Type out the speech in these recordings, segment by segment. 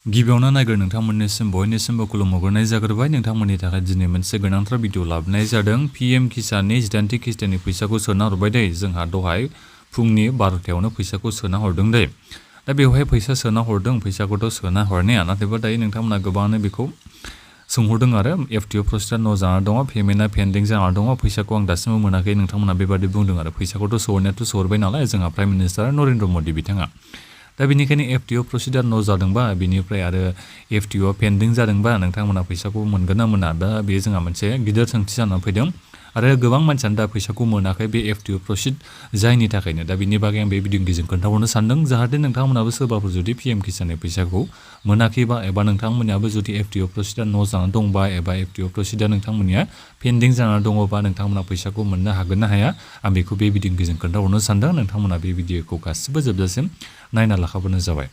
गिबियावनो नायग्रो नोंथांमोननिसिम बयनिसिमबो खुलुमहरग्रोनाय जाग्रोबाय। नोंथांमोननि थाखाय दिनै मोनसे गोनांथार भिडिअ लाबोनाय जादों। PM किसाननि 18थि किस्तिनि फैसाखौ सोना हरबाय दे। जोंहा दहाय फुंनि 12थायावनो फैसाखौ सोना हरदों दे। दा बेवहाय फैसा सोना हरदों, फैसाखौथ' सोना हरनाया, नाथायबा दायो नोंथांमोना गोबाङानो बेखौ सोंहरदों आरो FTO प्रसेसआ न' जाना दङ, पेमेन्टआ पेन्डिं जाना दङ, फैसाखौ आं दासिमबो मोनाखै, नोंथांमोना बेबादि बुंदों आरो फैसाखौथ' सोहरबाय नालाय जोंहा प्राइम मिनिस्टार नरेन्द्र मदि बिथाङा। दा बेनिखायनो FTO प्रसिडार न' जादोंबा बिनिफ्राय आरो FTO पेन्डिं जादोंबा नोंथांमोना फैसाखौ मोनगोन ना मोना, दा बे जोंहा मोनसे गिदिर सोंथि जानानै फैदों आरो गोबां मानसियानो दा फैसाखौ मोनाखै बे FTO प्रसिड जायनि थाखायनो। दा बिनि बागै आं बे भिडिअनि गेजेरजों खोन्थाहरनो सानदों, जाहाथे नोंथांमोनाबो सोरबाफोर जुदि PM किसाननि फैसाखौ मोनाखैबा एबा नोंथांमोननियाबो जुदि FTO प्रसिडार न' जानानै दंबा एबा FTO प्रसिडार नोंथांमोननिया पेन्डिं जानानै दङबा नोंथांमोना फैसाखौ मोननो हागोन ना हाया, आं बेखौ बे भिडिअनि गेजेरजों खोन्थाहरनो सानदों। नोंथांमोना बे भिडिअखौ गासिबो जोबजासिम नायना लाखाबानो जाबाय।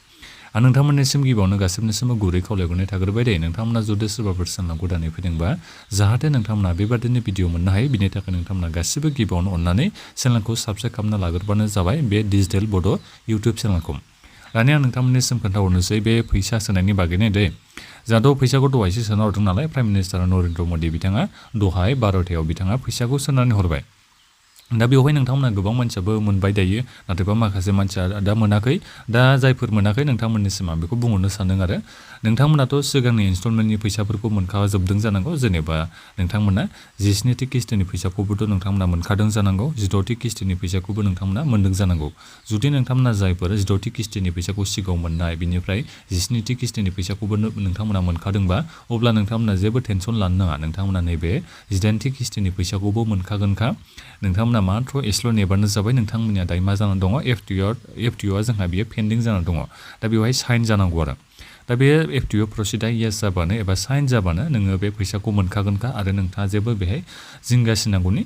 आं नोंथांमोननिसिम गिबियावनो गासिबनिसिमबो गुरै खावलायहरनाय थाग्रोबाय दे। नोंथांमोना जुदि सोरबाफोर चेनेलखौ गोदानै फैदोंबा जाहाथे नोंथांमोना बेबादिनो भिडिअ मोननो हायो, बिनि थाखाय नोंथांमोना गासिबो गिबियावनो अननानै चेनेलखौ साबस्क्राइब खालामना लाग्रोबानो जाबाय, बे डिजिटेल बड' इउटुब चेनेलखौ। दानिया आं नोंथांमोननिसिम खोन्थाहरनोसै बे फैसा सोनायनि बागैनो दे। जोंहाथ' फैसाखौ दहायसो सोना हरदों नालाय, प्राइम मिनिस्टार नरेन्द्र मदि बिथाङा दहाय 12थायाव बिथाङा फैसाखौ सोनानै हरबाय। दा बेवहाय नोंथांमोना गोबां मानसियाबो मोनबाय दायो, नाथायबा माखासे मानसिया दा मोनाखै। दा जायफोर मोनाखै नोंथांमोननिसिम आं बेखौ बुंहरनो सानदों आरो नोंथांमोनाथ' सिगांनि इनस्टलमेन्टनि फैसाफोरखौ मोनखाजोबदों जानांगौ। जेनेबा नोंथांमोना 17थि किस्तिनि फैसाखौबोथ' नोंथांमोना मोनखादों जानांगौ, 16थि किस्तिनि फैसाखौबो नोंथांमोना मोनदों जानांगौ। जुदि नोंथांमोना जायफोर 16थि किस्तिनि फैसाखौ सिगाङाव मोननाय, बिनिफ्राय 17थि किस्तिनि फैसाखौबो नोंथांमोना मोनखादोंबा अब्ला नोंथांमोना जेबो टेनसन लानो नाङा। नोंथांमोना नैबे 18थि किस्तिनि फैसाखौबो मोनखागोनखा। नोंथांमोना मात्र एसेल' नेबानो जाबाय। नोंथांमोननिया दायो मा जानानै दङ, FTOआ जोंहा बियो पेन्डिं जानानै दङ। दा बेवहाय साइन जानांगौ आरो। दा बे FTO प्रसिडा येस जाबानो एबा साइन जाबानो नोङो बे फैसाखौ मोनखागोनखा आरो नोंथाङा जेबो बेहाय जिंगासिनांगौनि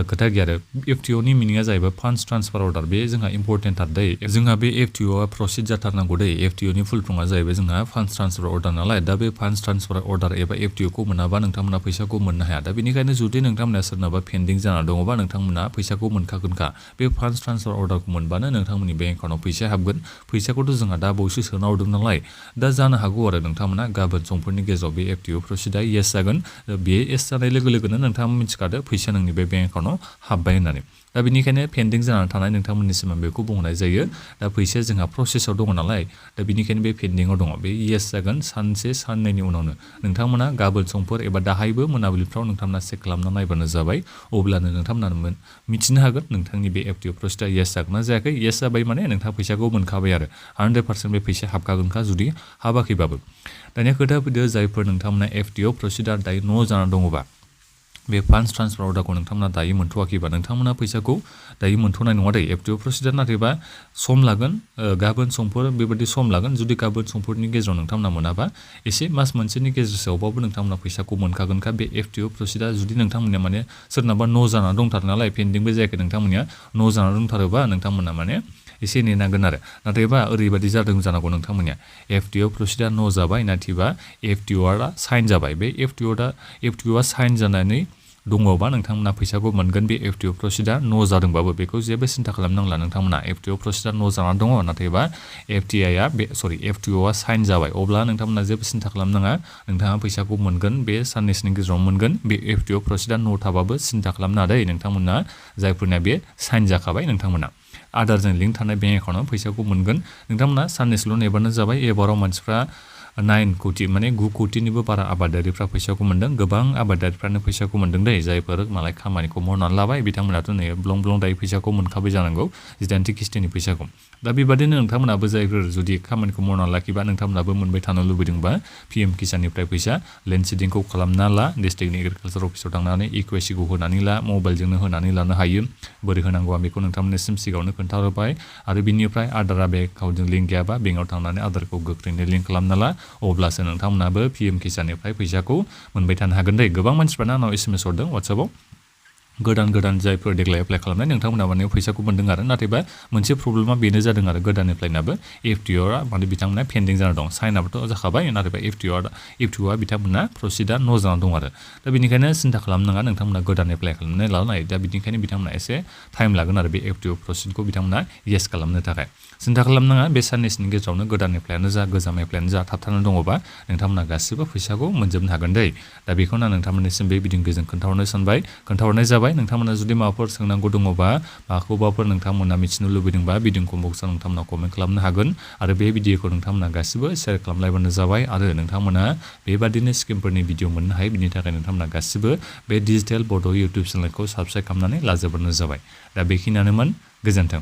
खोथा गैया आरो। FTOनि मिनिङा जाहैबाय फान्ड्स ट्रान्सफार अर्डार। बे जोंहा इम्परटेन्ट आरो दै, जोंहा बे FTOआ प्रसिड जाथारनांगौ दै। FTOनि फुल फर्मआ जाहैबाय जोंहा फान्ड्स ट्रान्सफार अर्डार नालाय। दा बे फान्ड्स ट्रान्सफार अर्डार एबा FTOखौ मोनाबा नोंथांमोना फैसाखौ मोननो हाया। दा बेनिखायनो जुदि नोंथांमोना सोरनाबा पेन्डिं जाना दङबा नोंथांमोना फैसाखौ मोनखागोनखा। बे फान्ड्स ट्रान्सफार अर्डारखौ मोनबानो नोंथांमोननि बेंक एकाउन्टआव फैसा हाबगोन। फैसाखौथ' जोंहा दा बावैसो सोना हरदों नालाय, दा जानो हागौ आरो नोंथांमोना गाबोन समफोरनि गेजेराव बे FTO प्रसिडा येस जागोन। बे येस जानाय लोगो लोगोनो नोंथाङा मिथिखादो फैसा नोंनि बे बेंक एकाउन्टआव हाबबाय होननानै। दा बेनिखायनो पेन्डिं जानानै थानाय नोंथांमोननिसिम आं बेखौ बुंनाय जायो। दा फैसाया जोंहा प्रसेसआव दङ नालाय, दा बेनिखायनो बे पेन्डिंआव दङ। बे येस जागोन सानसे साननैनि उनावनो। नोंथांमोना गाबोन समफोर एबा दाहायबो मोनाबिलिफ्राव नोंथांमोना चेक खालामना नायबानो जाबाय। अब्लानो नोंथांमोना मिथिनो हागोन नोंथांनि बे FTO प्रसिडा येस जागोन ना जायाखै। येस जाबाय माने नोंथाङा फैसाखौ मोनखाबाय आरो 100% बे फैसा हाबखागोनखा जुदि हाबाखैबाबो। दानिया खोथा फैदो, जायफोर नोंथांमोना FTO प्रसिडार दायो न' जाना दङबा, बे फान्ड्स ट्रान्सफार अर्डारखौ नोंथांमोना दायो मोनथ'वाखैबा नोंथांमोना फैसाखौ दायो मोनथ'नाय नङा दै। FTO प्रसिडार नाथायबा सम लागोन, गाबोन समफोर बेबायदि सम लागोन। जुदि गाबोन समफोरनि गेजेराव नोंथांमोना मोनाबा एसे मास मोनसेनि गेजेरसेयावबाबो नोंथांमोना फैसाखौ मोनखागोनखा। बे FTO प्रसिडार जुदि नोंथांमोननिया माने सोरनाबा न' जाना दंथारो नालाय, पेन्डिंबो जायाखै नोंथांमोननिया न' जाना दंथारोबा नोंथांमोना माने एसे नेनांगोन आरो। नाथायबा ओरैबायदि जादों जानांगौ नोंथांमोननिया FTO प्रसिडार न' जाबाय, नाथायबा FTOआ साइन जाबाय। बे FTOआ साइन जानानै दङबा नोंथांमोना फैसाखौ मोनगोन। बे FTO प्रसिडार न' जादोंबाबो बेखौ जेबो सिन्था खालामनांला नोंथांमोना। FTO प्रसिडार न' जाना दङ, नाथायबा FTOआ साइन जाबाय, अब्ला नोंथांमोना जेबो सिन्था खालामनाङा। नोंथाङा फैसाखौ मोनगोन, बे साननैसोनि गेजेराव मोनगोन। बे FTO प्रसिडार न' थाबाबो सिन्था खालामनाङा दै नोंथांमोना। जायफोरना बे साइन जाखाबाय नोंथांमोना आधारजों लिंक थानाय बेंक एकाउन्टआव फैसाखौ मोनगोन। नोंथांमोना साननैसोल' नेबानो जाबाय। एबाराव मानसिफ्रा 9 कौटि माने 9 कौटिनिबो बारा आबादारिफ्रा फैसाखौ मोनदों। गोबां आबादारिफ्रानो फैसाखौ मोनदों दै। जायफोर मालाय खामानिखौ मावनानै लाबाय बिथांमोनाथ' नै ब्लं ब्लं दायो फैसाखौ मोनखाबाय जानांगौ, 18थि किस्तिनि फैसाखौ। दा बेबादिनो नोंथांमोनाबो जायफोर जुदि खामानिखौ मावनानै लाखिबा नोंथांमोनाबो मोनबाय थानो लुबैदोंबा PM किसाननिफ्राय फैसा लेन्ड सिडिंखौ खालामना ला। डिस्ट्रिक्टनि एग्रिकालसार अफिसाव थांनानै इक्वेसिखौ होनानै ला, मबाइलजोंनो होनानै लानो हायो। बोरै होनांगौ आं बेखौ नोंथांमोननिसिम सिगाङावनो खोन्थाहरबाय। आरो बिनिफ्राय आधारा बेंक एकाउन्टजों लिंक गैयाबा बेंकआव थांनानै आधारखौ गोख्रैनो लिंक खालामना ला। अब्लासो नोंथांमोनाबो PM किसाननिफ्राय फैसाखौ मोनबाय थानो हागोन दै। गोबां मानसिफ्रानो आंनाव SMS हरदों वाट्सएपआव, गोदान जायफोर देग्लाय एप्लाइ खालामनाय नोंथांमोना माने फैसाखौ मोन्दों आरो नाथायबा मोनसे प्रब्लेमा बेनो जादों आरो गोदान एप्लाइनाबो FTOआ माने बिथांमोना पेन्डिं जाना दं साइनाबोथ' जाखाबाय नाथायबा FTOआ बिथांमोना प्रसिडा न' जाना दं आरो दा बेनिखायनो सिन्था खालामनाङा नोंथांमोना गोदान एप्लाइ खालामनाय लानाय दा बिनिखायनो बिथांमोना एसे टाइम लागोन आरो बे FTO प्रसिडखौ बिथांमोना येस खालामनो थाखाय सिन्था खालामनाङा बे साननैसोनि गेजेरावनो गोदान एप्लाइआनो जा गोजाम एप्लाइआनो जा थाबथानानै दङबा नोंथांमोना गासिबो फैसाखौ मोनजोबनो हागोन दै दा बेखौनो आं नोंथांमोननिसिम बे भिडिअनि गेजेरजों खोन्थाहरनो सानबाय खोन्थाहरनाय जाबाय नोंथांमोना जुदि माबाफोर सोंनांगौ दङबा माखौबाफोर नोंथांमोना मिथिनो लुबैदोंबा भिडिअ कमेन्ट बक्सआव नोंथांमोना कमेन्ट खालामनो हागोन आरो बे भिडिअखौ नोंथांमोना गासिबो शेयार खालामलायबानो जाबाय आरो नोंथांमोना बेबादिनो स्किमफोरनि भिडिअ मोननो हायो बिनि थाखाय नोंथांमोना गासिबो बे डिजिटेल बड' इउटुब चेनेलखौ साबस्क्राइब खालामनानै लाजोबबानो जाबाय दा बेखिनियानोमोन गोजोन्थों